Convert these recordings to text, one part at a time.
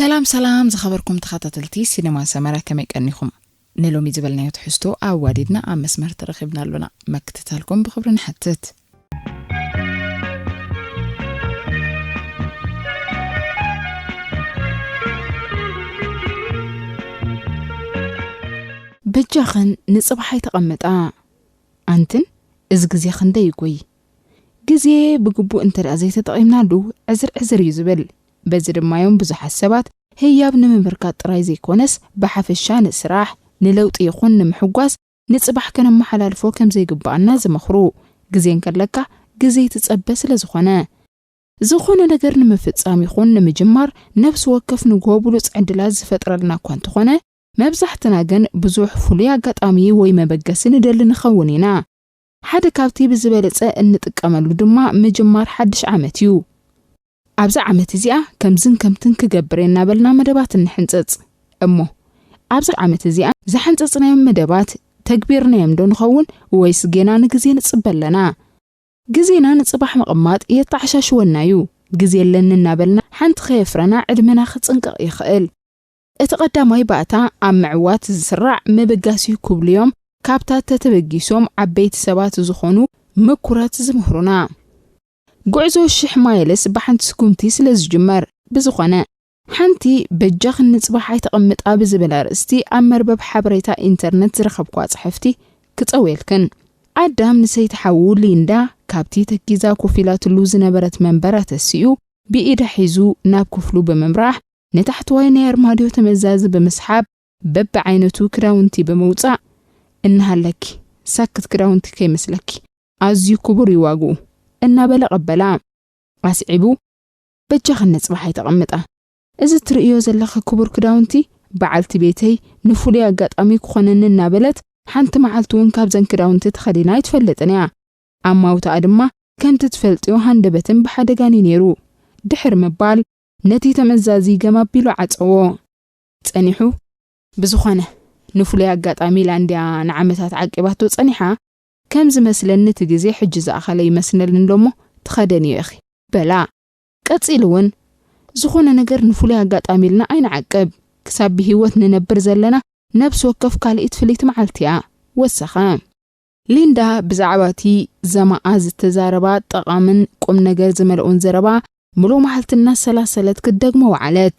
ሰላም ሰላም ዝኸበርኩም ተኸታተልቲ ሲነማ ሰመራ፣ ከመይ ቀኒኹም? ንሎሚ ዝበልናዮ ትሕዝቶ ኣዋዲድና ኣብ መስመር ተረኺብና ኣሎና። መክትታልኩም ብኽብሪ ንሓትት። በጃኽን ንጽባሕ ኣይተቐምጣ። ኣንትን እዚ ግዜ ክንደይ ይጎይ። ግዜ ብግቡእ እንተ ደኣ ዘይተጠቒምናሉ ዕዝር ዕዝር እዩ ዝብል። በዚ ድማ እዮም ብዙሓት ሰባት ህያብ ንምምርካት ጥራይ ዘይኮነስ ብሓፈሻ ንስራሕ፣ ንለውጢ ይኹን ንምሕጓስ ንጽባሕ ከነመሓላልፎ ከም ዘይግብኣና ዝመኽሩ። ግዜ እንከለካ ግዜ ትጸበ ስለ ዝኾነ። ዝኾነ ነገር ንምፍጻም ይኹን ንምጅማር ነፍሲ ወከፍ ንግሆ ብሉጽ ዕድላት ዝፈጥረልና እኳ እንተኾነ፣ መብዛሕትና ግን ብዙሕ ፍሉይ ኣጋጣሚ ወይ መበገሲ ንደሊ ንኸውን ኢና። ሓደ ካብቲ ብዝበለጸ እንጥቀመሉ ድማ ምጅማር ሓድሽ ዓመት እዩ። ኣብዛ ዓመት እዚኣ ከምዝን ከምትን ክገብር እየ እናበልና መደባት እንሕንጽጽ። እሞ ኣብዛ ዓመት እዚኣ ዝሓንጸጽናዮም መደባት ተግቢርናዮም ዶ ንኸውን ወይስ ጌና ንግዜ ንጽበ ኣለና? ግዜና ንጽባሕ ምቕማጥ የተዓሻሽወና እዩ። ግዜ ኣለኒ እናበልና ሓንቲ ከየፍረና ዕድመና ክጽንቀቕ ይኽእል። እቲ ቀዳማይ ባእታ ኣብ ምዕዋት ዝስራዕ ምብጋስ እዩ ክብሉ እዮም ካብታ ተተበጊሶም ዓበይቲ ሰባት ዝኾኑ ምኩራት ዝምህሩና። ጉዕዞ ሽሕ ማይልስ ብሓንቲ ስጉምቲ ስለ ዝጅመር፣ ብዝኾነ ሓንቲ በጃኽን ንጽባሕ ኣይተቐምጣ ብዝብል ኣርእስቲ ኣብ መርበብ ሓበሬታ ኢንተርነት ዝረኸብኳ ጽሕፍቲ ክጸውየልክን። ኣዳም ንሰይቲ ሓዉ ሊንዳ ካብቲ ተኪዛ ኮፍ ኢላትሉ ዝነበረት መንበር ኣተሲኡ ብኢዳ ሒዙ ናብ ክፍሉ ብምምራሕ ንታሕተዋይ ናይ ኣርማድዮ ተመዛዚ ብምስሓብ በብዓይነቱ ክዳውንቲ ብምውጻእ፣ "እንሃለኪ፣ ሳክት ክዳውንቲ ከይመስለኪ፣ ኣዝዩ ክቡር እዩ ዋግኡ" እናበለ ቀበላ። ኣስዒቡ፣ "በጃኽን ንጽባሕ ኣይተቐምጣ። እዚ ትርእዮ ዘለኺ ክቡር ክዳውንቲ በዓልቲ ቤተይ ንፍሉይ ኣጋጣሚ ክኾነኒ" እናበለት፣ ሓንቲ መዓልቲ እውን ካብዘን ክዳውንቲ ተኸዲና ኣይትፈልጥን እያ። ኣማውታኣ ድማ ከምቲ ትፈልጥዮ ሃንደበትን ብሓደጋን እዩ ነይሩ። ድሕር ምባል ነቲ ተመዛዚ ገም ኣቢሉ ዓጸዎ። ጸኒሑ፣ ብዝኾነ ንፍሉይ ኣጋጣሚ ኢላ እንድያ ንዓመታት ዓቂባቶ ጸኒሓ፣ ከም ዝመስለኒ እቲ ግዜ ሕጂ ዝኣኸለ ይመስለኒ እንዶ እሞ ትኸደንዮ ኢኺ በላ። ቀጺሉ እውን፣ ዝኾነ ነገር ንፍሉይ ኣጋጣሚ ኢልና ኣይንዓቅብ፣ ክሳብ ብህይወት ንነብር ዘለና ነብሲ ወከፍ ካልኢት ፍልይቲ መዓልቲ እያ፣ ወሰኸ። ሊንዳ ብዛዕባ እቲ ዘማኣ ዝተዛረባ ጠቓምን ቁም ነገር ዝመልኦን ዘረባ ምሉእ መዓልቲ እናሰላሰለት ክትደግሞ ወዓለት።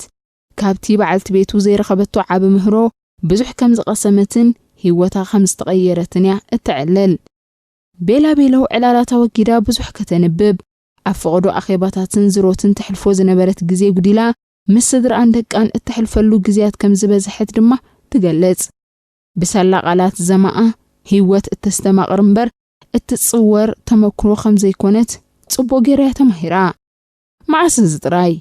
ካብቲ በዓልቲ ቤቱ ዘይረኸበቶ ዓቢ ምህሮ ብዙሕ ከም ዝቐሰመትን ህይወታ ከም ዝተቐየረትን እያ እተዕልል። ቤላ ቤሎ ዕላላት ኣወጊዳ ብዙሕ ከተንብብ፣ ኣብ ፈቐዶ ኣኼባታትን ዝሮትን ተሕልፎ ዝነበረት ግዜ ጉዲላ፣ ምስ ስድራኣን ደቃን እተሕልፈሉ ግዜያት ከም ዝበዝሐት ድማ ትገልጽ። ብሳላ ቃላት ዘማኣ፣ ህይወት እተስተማቕር እምበር እትጽወር ተመክሮ ከም ዘይኮነት ጽቡቕ ገይራ እያ ተማሂራ። መዓስ እዚ ጥራይ፣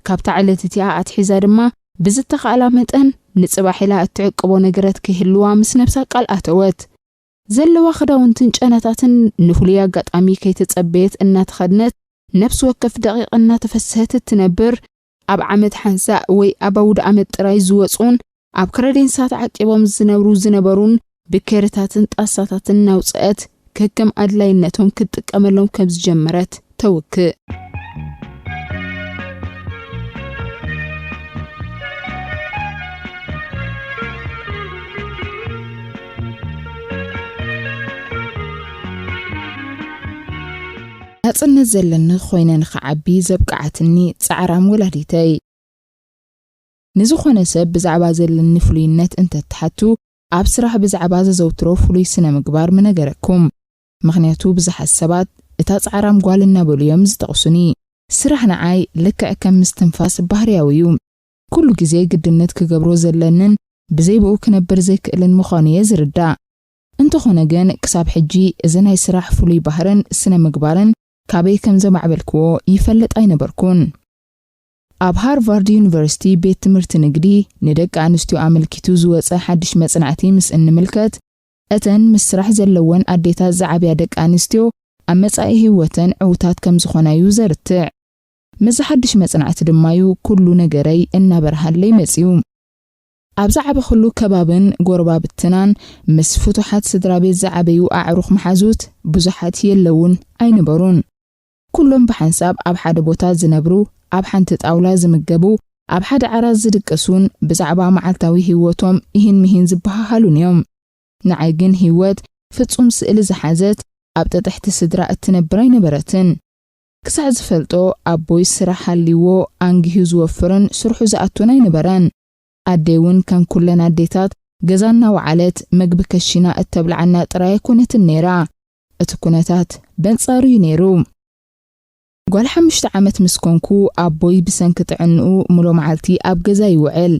ካብታ ዕለት እቲኣ ኣትሒዛ ድማ ብዝተኻእላ መጠን ንጽባሕ ኢላ እትዕቅቦ ነገራት ክህልዋ ምስ ነብሳ ቃል ኣተወት። ዘለዋ ክዳውንትን ጨናታትን ንፍሉይ ኣጋጣሚ ከይተጸበየት እናተኸድነት፣ ነብሲ ወከፍ ደቂቕ እናተፈስሀት እትነብር፣ ኣብ ዓመት ሓንሳእ ወይ ኣብ ኣውደ ዓመት ጥራይ ዝወጹን ኣብ ክረዴንሳ ተዓቂቦም ዝነብሩ ዝነበሩን ብኬርታትን ጣሳታትን እናውጽአት ከከም ኣድላይነቶም ክትጥቀመሎም ከም ዝጀመረት ተውክእ። ናጽነት ዘለኒ ኮይነ ንኽዓቢ ዘብቅዓትኒ ጻዕራም ወላዲተይ። ንዝኾነ ሰብ ብዛዕባ ዘለኒ ፍሉይነት እንተትሓቱ፣ ኣብ ስራሕ ብዛዕባ ዘዘውትሮ ፍሉይ ስነ ምግባር ምነገረኩም። ምኽንያቱ ብዙሓት ሰባት እታ ጻዕራም ጓል እናበሉ እዮም ዝጠቕሱኒ። ስራሕ ንዓይ ልክዕ ከም ምስትንፋስ ባህርያዊ እዩ። ኩሉ ግዜ ግድነት ክገብሮ ዘለንን ብዘይ ብኡ ክነብር ዘይክእልን ምዃኑ እየ ዝርዳእ። እንተኾነ ግን ክሳብ ሕጂ እዚ ናይ ስራሕ ፍሉይ ባህርን ስነ ምግባርን ካበይ ከም ዘማዕበልክዎ ይፈልጥ ኣይነበርኩን። ኣብ ሃርቫርድ ዩኒቨርሲቲ ቤት ትምህርቲ ንግዲ ንደቂ ኣንስትዮ ኣመልኪቱ ዝወጸ ሓድሽ መጽናዕቲ ምስ እንምልከት፣ እተን ምስ ስራሕ ዘለወን ኣዴታት ዝዓብያ ደቂ ኣንስትዮ ኣብ መጻኢ ህይወተን ዕዉታት ከም ዝኾና እዩ ዘርትዕ። ምስዚ ሓድሽ መጽናዕቲ ድማ እዩ ኩሉ ነገረይ እናበርሃለይ መጺኡ። ኣብ ዝዓበኹሉ ከባብን ጎረባብትናን ምስ ፍቱሓት ስድራ ቤት ዝዓበዩ ኣዕሩኽ መሓዙት ብዙሓት የለውን ኣይነበሩን። ኩሎም ብሓንሳብ ኣብ ሓደ ቦታ ዝነብሩ፣ ኣብ ሓንቲ ጣውላ ዝምገቡ፣ ኣብ ሓደ ዓራት ዝድቅሱን ብዛዕባ መዓልታዊ ህይወቶም ኢሂን ምሂን ዝበሃሃሉን እዮም። ንዓይ ግን ህይወት ፍጹም ስእሊ ዝሓዘት ኣብ ጥጥሕቲ ስድራ እትነብር ኣይነበረትን። ክሳዕ ዝፈልጦ ኣቦይ ስራሕ ሃልይዎ ኣንጊሁ ዝወፍርን ስርሑ ዝኣቱን ኣይነበረን። ኣደይ እውን ከም ኩለን ኣዴታት ገዛ እናወዓለት መግቢ ከሺና እተብልዓና ጥራይ ኣይኮነትን ነይራ። እቲ ኩነታት በንጻሩ እዩ ነይሩ። ጓል ሓሙሽተ ዓመት ምስ ኮንኩ ኣቦይ ብሰንኪ ጥዕንኡ ሙሉ መዓልቲ ኣብ ገዛ ይውዕል።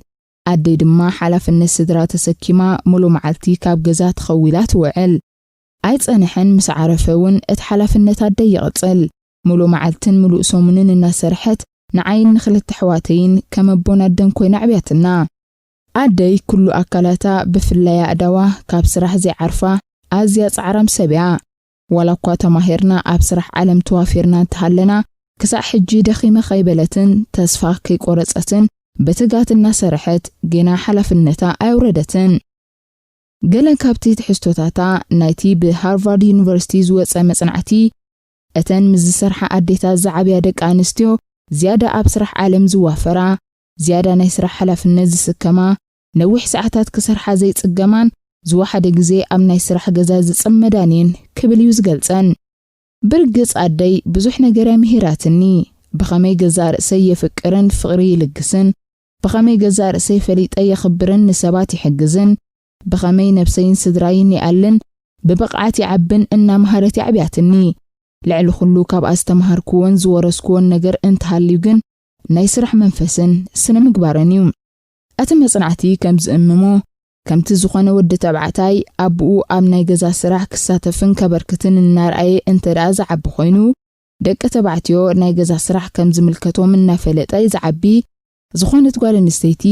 ኣደይ ድማ ሓላፍነት ስድራ ተሰኪማ ሙሉ መዓልቲ ካብ ገዛ ትኸው ኢላ ትውዕል። ኣይጸንሐን፣ ምስ ዓረፈ እውን እቲ ሓላፍነት ኣደይ ይቕጽል። ሙሉ መዓልትን ምሉእ ሰሙንን እናሰርሐት ንዓይን ንኽልተ ኣሕዋተይን ከም ኣቦን ኣደን ኮይና ኣዕብያትና። ኣደይ ኩሉ ኣካላታ ብፍላይ ኣእዳዋ ካብ ስራሕ ዘይዓርፋ ኣዝያ ጻዕራም ሰብ እያ። ዋላ እኳ ተማሂርና ኣብ ስራሕ ዓለም ተዋፊርና እንተሃለና ክሳዕ ሕጂ ደኺመ ከይበለትን ተስፋ ከይቆረጸትን ብትጋት እናሰርሐት ጌና ሓላፍነታ ኣየውረደትን። ገለ ካብቲ ትሕዝቶታታ ናይቲ ብሃርቫርድ ዩኒቨርሲቲ ዝወጸ መጽናዕቲ፣ እተን ምስ ዝሰርሓ ኣዴታት ዝዓብያ ደቂ ኣንስትዮ ዝያዳ ኣብ ስራሕ ዓለም ዝዋፈራ፣ ዝያዳ ናይ ስራሕ ሓላፍነት ዝስከማ፣ ነዊሕ ሰዓታት ክሰርሓ ዘይጽገማን ዝወሓደ ግዜ ኣብ ናይ ስራሕ ገዛ ዝጽመዳን እየን ክብል እዩ ዝገልጸን። ብርግጽ ኣደይ ብዙሕ ነገር እያ ምሂራትኒ። ብኸመይ ገዛእ ርእሰይ የፍቅርን ፍቕሪ ይልግስን፣ ብኸመይ ገዛእ ርእሰይ ፈሊጠ የኽብርን ንሰባት ይሕግዝን፣ ብኸመይ ነብሰይን ስድራይን ይኣልን ብብቕዓት ይዓብን እናምሃረት የዕብያትኒ። ልዕሊ ኩሉ ካብኣ ዝተምሃርክዎን ዝወረስክዎን ነገር እንተሃልዩ ግን ናይ ስራሕ መንፈስን ስነ ምግባርን እዩ። እቲ መጽናዕቲ ከም ዝእምሞ፣ ከምቲ ዝኾነ ወዲ ተባዕታይ ኣቦኡ ኣብ ናይ ገዛ ስራሕ ክሳተፍን ከበርክትን እናርኣየ እንተ ደኣ ዝዓቢ ኮይኑ፣ ደቂ ተባዕትዮ ናይ ገዛ ስራሕ ከም ዝምልከቶም እናፈለጠ እዩ ዝዓቢ። ዝኾነት ጓል ኣንስተይቲ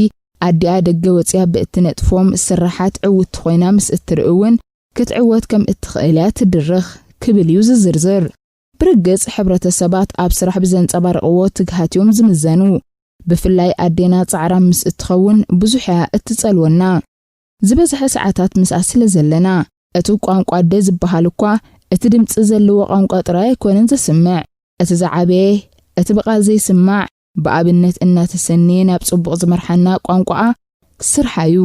ኣዲኣ ደገ ወጽያ ብእትነጥፎም ስራሓት ዕውቲ ኮይና ምስ እትርኢ እውን ክትዕወት ከም እትኽእል እያ ትድርኽ ክብል እዩ ዝዝርዝር። ብርግጽ ሕብረተሰባት ኣብ ስራሕ ብዘንጸባርቕዎ ትግሃት እዮም ዝምዘኑ። ብፍላይ ኣዴና ጻዕራም ምስ እትኸውን ብዙሕ እያ እትጸልወና። ዝበዝሐ ሰዓታት ምስኣ ስለ ዘለና፣ እቲ ቋንቋ ኣደ ዝበሃል እኳ እቲ ድምጺ ዘለዎ ቋንቋ ጥራይ ኣይኮነን ዘስምዕ። እቲ ዝዓበየ፣ እቲ ብቓል ዘይስማዕ፣ ብኣብነት እናተሰነየ ናብ ጽቡቕ ዝመርሓና ቋንቋኣ ስርሓ እዩ።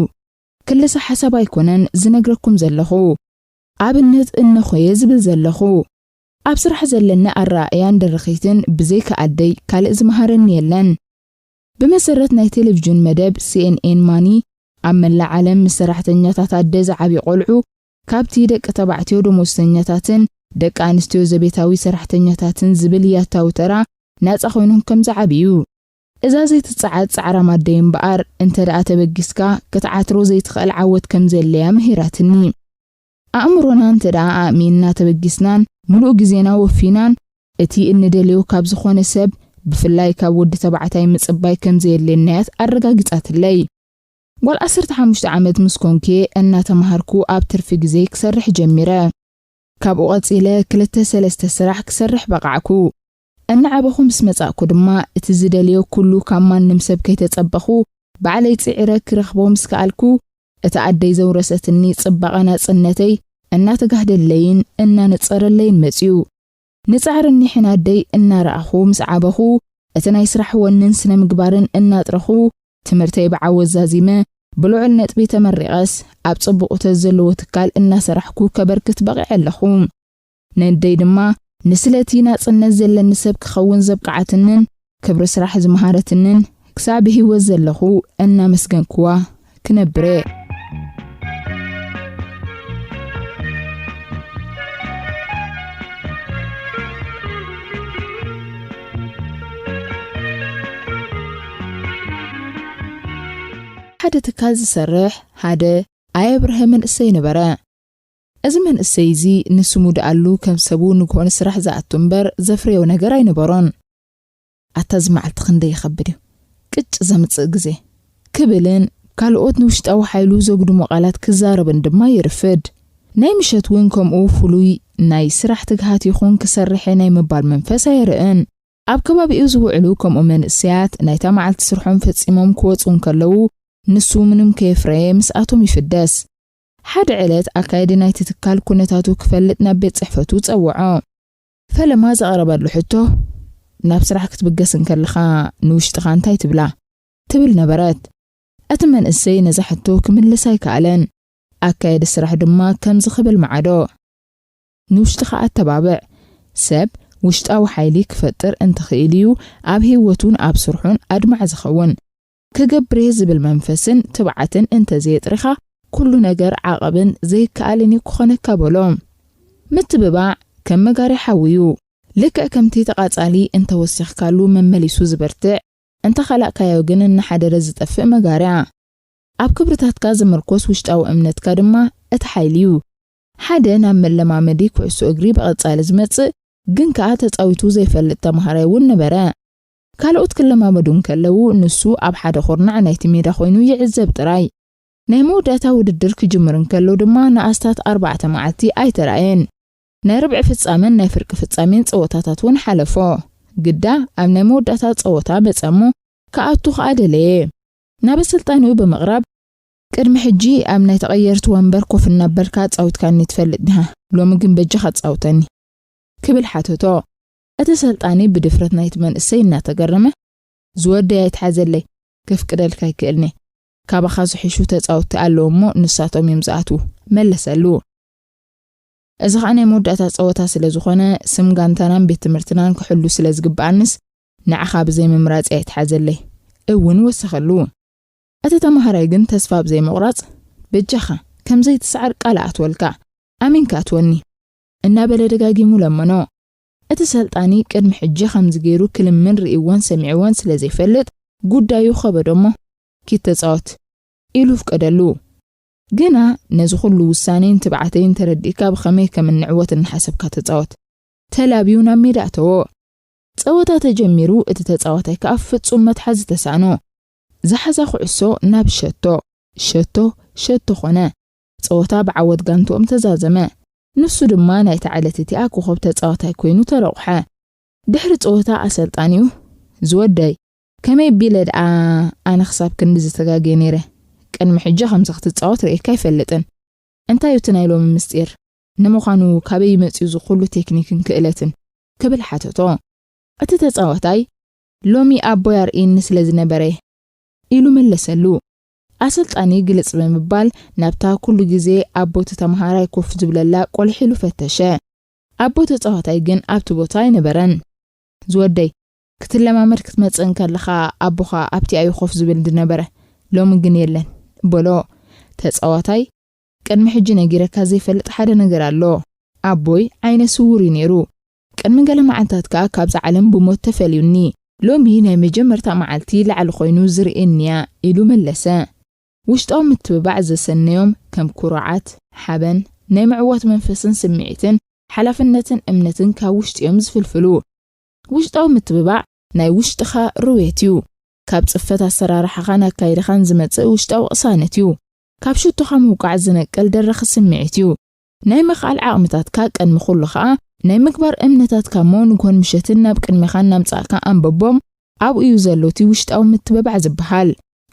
ክልሰ ሓሳብ ኣይኮነን ዝነግረኩም ዘለኹ። ኣብነት እነኾየ ዝብል ዘለኹ። ኣብ ስራሕ ዘለኒ ኣረኣእያን ደረኺትን ብዘይካ ኣደይ ካልእ ዝመሃረኒ የለን። ብመሰረት ናይ ቴሌቪዥን መደብ ሲ ኤን ኤን ማኒ፣ ኣብ መላእ ዓለም ምስ ሰራሕተኛታት ኣደ ዝዓብዩ ቆልዑ ካብቲ ደቂ ተባዕትዮ ደሞዝተኛታትን ደቂ ኣንስትዮ ዘቤታዊ ሰራሕተኛታትን ዝብል ያታዊ ተራ ናጻ ኮይኖም ከም ዝዓብዩ። እዛ ዘይትጸዓድ ጻዕራም ኣደይ እምበኣር፣ እንተ ደኣ ተበጊስካ ክትዓትሮ ዘይትኽእል ዓወት ከም ዘየለያ ምሂራትኒ። ኣእምሮና እንተ ደኣ ኣእሚንና ተበጊስናን ምሉእ ግዜና ወፊናን፣ እቲ እንደልዮ ካብ ዝኾነ ሰብ፣ ብፍላይ ካብ ወዲ ተባዕታይ ምጽባይ ከም ዘየድልየናያት ኣረጋጊጻትለይ። ጓል ዓሰርተ ሓሙሽተ ዓመት ምስ ኮንኩ እናተማሃርኩ ኣብ ትርፊ ግዜ ክሰርሕ ጀሚረ። ካብኡ ቀጺለ ክልተ ሰለስተ ስራሕ ክሰርሕ በቓዕኩ። እናዓበኹ ምስ መጻእኩ ድማ እቲ ዝደልዮ ኩሉ ካብ ማንም ሰብ ከይተጸበኹ ባዕለይ ጽዒረ ክረኽቦ ምስ ከኣልኩ፣ እቲ ኣደይ ዘውረሰትኒ ጽባቐ ናጽነተይ እናተጋህደለይን እናነጸረለይን መጺኡ። ንጻዕርን ኒሕን ኣደይ እናረኣኹ ምስ ዓበኹ፣ እቲ ናይ ስራሕ ወንን ስነ ምግባርን እናጥረኹ፣ ትምህርተይ ብዓወት ዛዚመ፣ ብልዑል ነጥቢ ተመሪቐስ፣ ኣብ ጽቡቕ ኡተት ዘለዎ ትካል እናሰራሕኩ ከበርክት በቒዐ ኣለኹ። ነደይ ድማ ንስለቲ ናጽነት ዘለኒ ሰብ ክኸውን ዘብቅዓትንን ክብሪ ስራሕ ዝመሃረትንን ክሳብ ብህይወት ዘለኹ እናመስገንኩዋ ክነብር እየ። ሓደ ትካል ዝሰርሕ ሓደ ኣየብርሀ መንእሰይ ነበረ። እዚ መንእሰይ እዚ ንስሙ ደኣሉ ከም ሰቡ ንግሆ ንስራሕ ዝኣቱ እምበር ዘፍረዮ ነገር ኣይነበሮን። ኣታ እዚ መዓልቲ ክንደይ ይኸብድ እዩ። ቅጭ ዘምጽእ ግዜ ክብልን ካልኦት ንውሽጣዊ ሓይሉ ዘጉድሞ ቃላት ክዛረብን ድማ ይርፍድ። ናይ ምሸት እውን ከምኡ ፍሉይ ናይ ስራሕ ትግሃት ይኹን ክሰርሐ ናይ ምባል መንፈስ ኣየርእን። ኣብ ከባቢኡ ዝውዕሉ ከምኡ መንእሰያት ናይታ መዓልቲ ስርሖም ፈጺሞም ክወጹ እንከለዉ ንሱ ምንም ከየፍረየ ምስኣቶም ይፍደስ። ሓደ ዕለት ኣካየዲ ናይቲ ትካል ኩነታቱ ክፈልጥ ናብ ቤት ጽሕፈቱ ጸውዖ። ፈለማ ዘቕረበሉ ሕቶ፣ ናብ ስራሕ ክትብገስ እንከለኻ ንውሽጥኻ እንታይ ትብላ? ትብል ነበረት። እቲ መንእሰይ ነዛ ሕቶ ክምልስ ኣይከኣለን። ኣካየዲ ስራሕ ድማ ከምዚ ክብል መዓዶ። ንውሽጥኻ ኣተባብዕ። ሰብ ውሽጣዊ ሓይሊ ክፈጥር እንተኽኢሉ እዩ ኣብ ህይወቱን ኣብ ስርሑን ኣድማዕ ዝኸውን። ክገብር እየ ዝብል መንፈስን ትብዓትን እንተዘየጥሪኻ፣ ኩሉ ነገር ዓቐብን ዘይከኣልን እዩ ክኾነካ በሎ። ምትብባዕ ከም መጋርያ ሓዊ እዩ። ልክዕ ከምቲ ተቓጻሊ እንተወሲኽካሉ መመሊሱ ዝበርትዕ፣ እንተኸላእካዮ ግን እናሓደረ ዝጠፍእ መጋርያ። ኣብ ክብርታትካ ዝምርኮስ ውሽጣዊ እምነትካ ድማ እቲ ሓይሊ እዩ። ሓደ ናብ መለማመዲ ኩዕሶ እግሪ ብቐጻሊ ዝመጽእ፣ ግን ከኣ ተጻዊቱ ዘይፈልጥ ተማሃራይ እውን ነበረ። ካልኦት ክለማመዱ እንከለዉ፣ ንሱ ኣብ ሓደ ኹርናዕ ናይቲ ሜዳ ኮይኑ ይዕዘብ ጥራይ። ናይ መወዳእታ ውድድር ክጅምር እንከሎ ድማ ንኣስታት ኣርባዕተ መዓልቲ ኣይተራእየን። ናይ ርብዒ ፍጻመን ናይ ፍርቂ ፍጻሜን ጸወታታት እውን ሓለፎ። ግዳ ኣብ ናይ መወዳእታ ጸወታ መጸ እሞ ክኣቱ ከኣ ደለየ። ናብ ኣሰልጣኒኡ ብምቕራብ፣ "ቅድሚ ሕጂ ኣብ ናይ ተቐየርቲ ወንበር ኮፍ እናበልካ ኣጻዊትካኒ ትፈልጥ ዲኻ? ሎሚ ግን በጃኻ ኣጻውተኒ?" ክብል ሓተቶ። እቲ ሰልጣኒ ብድፍረት ናይቲ መንእሰይ እናተገረመ፣ "ዝወደይ ኣይትሓዘለይ፣ ከፍቅደልካ ኣይክእልኒ። ካባኻ ዝሕሹ ተጻወትቲ ኣለዉ እሞ ንሳቶም እዮም ዝኣትዉ" መለሰሉ። "እዚ ኸኣ ናይ መወዳእታ ጸወታ ስለ ዝኾነ፣ ስም ጋንታናን ቤት ትምህርትናን ክሕሉ ስለ ዝግብኣንስ፣ ንዓኻ ብዘይ ምምራጽ ኣይትሓዘለይ" እውን ወሰኸሉ። እቲ ተማሃራይ ግን ተስፋ ብዘይ ምቑራጽ፣ "በጃኻ፣ ከም ዘይትስዓር ቃል ኣእትወልካ፣ ኣሚንካ ኣትወኒ" እናበለ ደጋጊሙ ለመኖ። እቲ ሰልጣኒ ቅድሚ ሕጂ ከምዚ ገይሩ ክልምን ርእይዎን ሰሚዕዎን ስለ ዘይፈልጥ፣ ጉዳዩ ከበዶ እሞ፣ "ኪድ ተጻወት" ኢሉ ፍቀደሉ። ግና ነዚ ኩሉ ውሳኔን ትብዓተይን ተረዲእካ ብኸመይ ከም እንዕወት እናሓሰብካ ተጻወት። ተላብዩ ናብ ሜዳ ኣተዎ። ጸወታ ተጀሚሩ፣ እቲ ተጻዋታይ ከኣ ፍጹም መትሓዚ ተሳእኖ። ዝሓዛ ኩዕሶ ናብ ሸቶ፣ ሸቶ፣ ሸቶ ኾነ። ጸወታ ብዓወት ጋንትኦም ተዛዘመ። ንሱ ድማ ናይታ ዕለት እቲኣ ኮኸብ ተጻዋታይ ኮይኑ ተረቑሐ። ድሕሪ ጸወታ ኣሰልጣኒኡ፣ "ዝወደይ፣ ከመይ ቢለ ደኣ ኣነ ክሳብ ክንዲ ዝተጋግየ ነይረ? ቅድሚ ሕጂ ከምዚ ክትጻወት ርእየካ ኣይፈልጥን። እንታይ እዩ እቲ ናይ ሎሚ ምስጢር? ንምዃኑ ካበይ መጺኡ እዚ ኩሉ ቴክኒክን ክእለትን?" ክብል ሓተቶ። እቲ ተጻዋታይ፣ "ሎሚ ኣቦይ ኣርእየኒ ስለ ዝነበረ" ኢሉ መለሰሉ። ኣሰልጣኒ ግልጽ ብምባል ናብታ ኩሉ ግዜ ኣቦ እቲ ተማሃራይ ኮፍ ዝብለላ ቆልሕ ኢሉ ፈተሸ። ኣቦ ተጻዋታይ ግን ኣብቲ ቦታ ኣይነበረን። "ዝወደይ፣ ክትለማመድ ክትመጽእ እንከለኻ ኣቦኻ ኣብቲ ኣዩ ኮፍ ዝብል ዝነበረ፣ ሎሚ ግን የለን" በሎ። ተጻዋታይ፣ "ቅድሚ ሕጂ ነጊረካ ዘይፈልጥ ሓደ ነገር ኣሎ። ኣቦይ ዓይነ ስዉር እዩ ነይሩ። ቅድሚ ገለ መዓልታት ከኣ ካብዛ ዓለም ብሞት ተፈልዩኒ። ሎሚ ናይ መጀመርታ መዓልቲ ላዕሊ ኮይኑ ዝርእየኒ እያ" ኢሉ መለሰ። ውሽጣዊ ምትብባዕ ዘሰነዮም ከም ኩርዓት፣ ሓበን፣ ናይ ምዕዋት መንፈስን ስምዒትን ሓላፍነትን እምነትን ካብ ውሽጢ እዮም ዝፍልፍሉ። ውሽጣዊ ምትብባዕ ናይ ውሽጥኻ ርውየት እዩ። ካብ ጽፈት ኣሰራርሓኻን ኣካይዳኻን ዝመጽእ ውሽጣዊ ቅሳነት እዩ። ካብ ሽቶኻ ምውቃዕ ዝነቅል ደረኺ ስምዒት እዩ። ናይ ምኽኣል ዓቕምታትካ ቅድሚ ኩሉ ኸኣ ናይ ምግባር እምነታትካ እሞ ንግሆን ምሸትን ናብ ቅድሜኻ እናምጻእካ ኣንብቦም። ኣብኡ እዩ ዘሎ እቲ ውሽጣዊ ምትብባዕ ዝበሃል።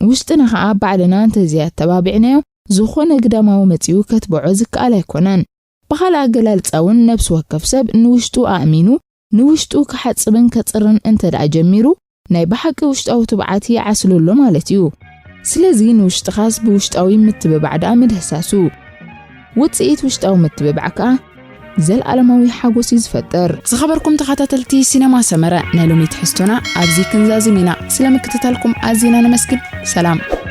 ውሽጥና ኸኣ ባዕልና እንተዘይኣተባቢዕናዮ፣ ዝኾነ ግዳማዊ መጺኡ ከትብዖ ዝከኣል ኣይኮነን። ብኻልእ ኣገላልጻ እውን ነብሲ ወከፍ ሰብ ንውሽጡ ኣእሚኑ፣ ንውሽጡ ክሓጽብን ከጽርን እንተ ደኣ ጀሚሩ፣ ናይ ብሓቂ ውሽጣዊ ትብዓት ይዓስሎ ኣሎ ማለት እዩ። ስለዚ ንውሽጥኻስ ብውሽጣዊ ምትብባዕ ደኣ ምድህሳሱ። ውጽኢት ውሽጣዊ ምትብባዕ ከኣ ዘልኣለማዊ ሓጎስ እዩ ዝፈጥር። ዝኸበርኩም ተኸታተልቲ ሲነማ ሰመረ፣ ናይ ሎሚ ትሕዝቶና ኣብዚ ክንዛዝም ኢና። ስለ ምክትታልኩም ኣዚና ነመስግን። ሰላም።